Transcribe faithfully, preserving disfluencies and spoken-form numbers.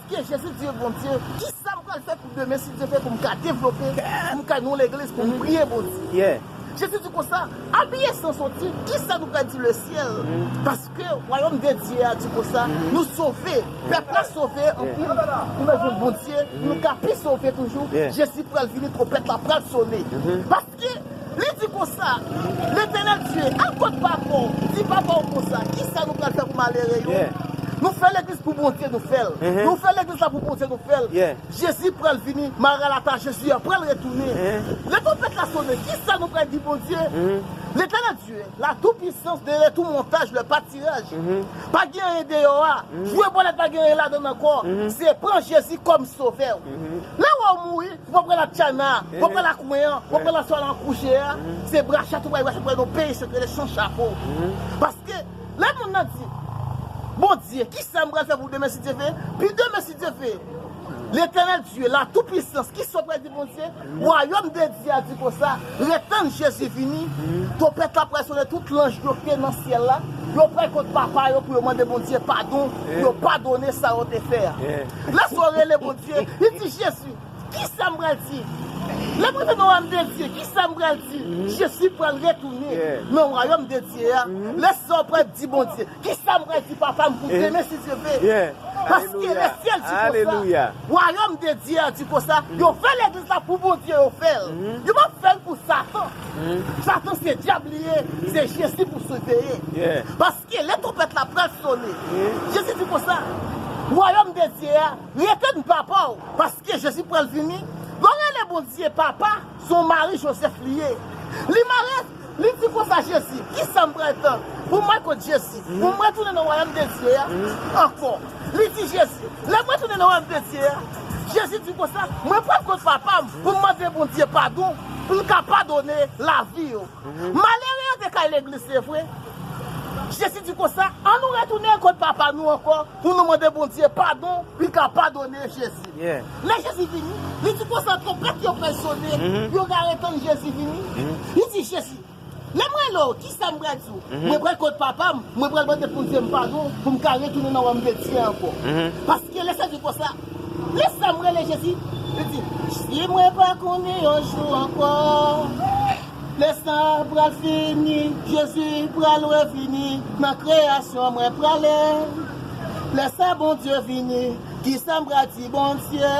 Ke Jezi di, Bondye, kisa m pral fè pou demen, si Dye vle, pou m ka devlope, pou m ka nan legliz, pou m priye Bondye? Jezi di konsa, abiye san soti, kisa nou pral di lesyèl? Paske wayòm de Dye a di konsa, nou sove, pèp la sove anpil, nou bezwen Bondye, nou ka pi sove toujou. Jezi pral vini, twonpèt la pral sone. Paske li di konsa, Letènèl Dye, al kot papa w, di papa w konsa, kisa nou pral fè pou malere yo? Nou fè legliz pou Bondye, nou fè l. Nou fè legliz la pou Bondye, nou fè l. Jezi pral vini, Maranata, Jezi a pral retounen. Lè twonpèt la sone, kisa nou pral di Bondye? Letènèl Dye, la tou pisans de retou montaj, le patiraj. Pa gen anyen deyò a. Jwe bòlèt pa gen anyen ladan l ankò. Se pran Jezi kòm sovè w. Lè w wè w mouri, w pa pral ak Tchana, w pa pral ak Kwen an, w pa pral ak Swalan Kouche a. Se brachat ou pral brachat pral nan peyi sekrè, le chan chapo. Paske lè moun nan di, Bondye, kisa m pral fè pou demen si Dye vle? Pi demen si Dye vle. Letènèl Dye, la tou pisans, kisa w pral di Bondye? Wayòm de Dye a di konsa, ret tann Jezi vini, twonpèt la pral sone, tout lanj yo ki te nan syèl la, yo pral kot papa yo pou yo mande Bondye padon, pou yo padone sa yo te fè a. Lè sa w rele Bondye, li di Jezi, kisa m pral di? Lè m rive nan wayòm de Dye, kisa m pral di? Jezi pral retounen nan wayòm de Dye a. Lè sa w pral di Bondye, kisa m pral di papa m pou demen si Dye vle? Paske lesyèl di konsa, wayòm de Dye a di konsa, yo fè legliz la pou Bondye yo fè l. Yo p ap fè l pou Satan. Satan se dyab li ye, se Jezi pou siveye. Paske lè twonpèt la pral sone, Jezi di konsa, wayòm de Dye a, ret tann papa w, paske Jezi pral vini. Lè w rele Bondye papa, se yon Mari Jozèf li ye. Li mare, li di konsa, Jezi, kisa m pral tann pou m al kot Jezi, pou m retounen nan wayòm de Dye a ankò? Li di Jezi, lè m retounen nan wayòm de Dye a, Jezi di konsa, mwen pral kot papa m pou m mande Bondye padon, pou l ka padone lavi yo. Malere yo te kay legliz, se vre. Jezi di konsa, ann nou retounen kot papa nou ankò, pou nou mande Bondye padon, pou l ka padone Jezi. Lè Jezi vini, li di konsa, twonpèt yo pral sone, yo ka ret tann Jezi vini. Li di Jezi, lè m rele w, kisa m pral di w? Mwen pral kot papa m, mwen pral mande Bondye m padon, pou m ka retounen nan wayòm de Dye ankò. Paske lè sa di konsa, lè sa m rele Jezi, li di, si mwen pa konnen yon jou ankò, lè sa pral fini, Jezi pral revini, nan kreyasyon mwen prale. Lè sa Bondye vini, kisa m pral di Bondye?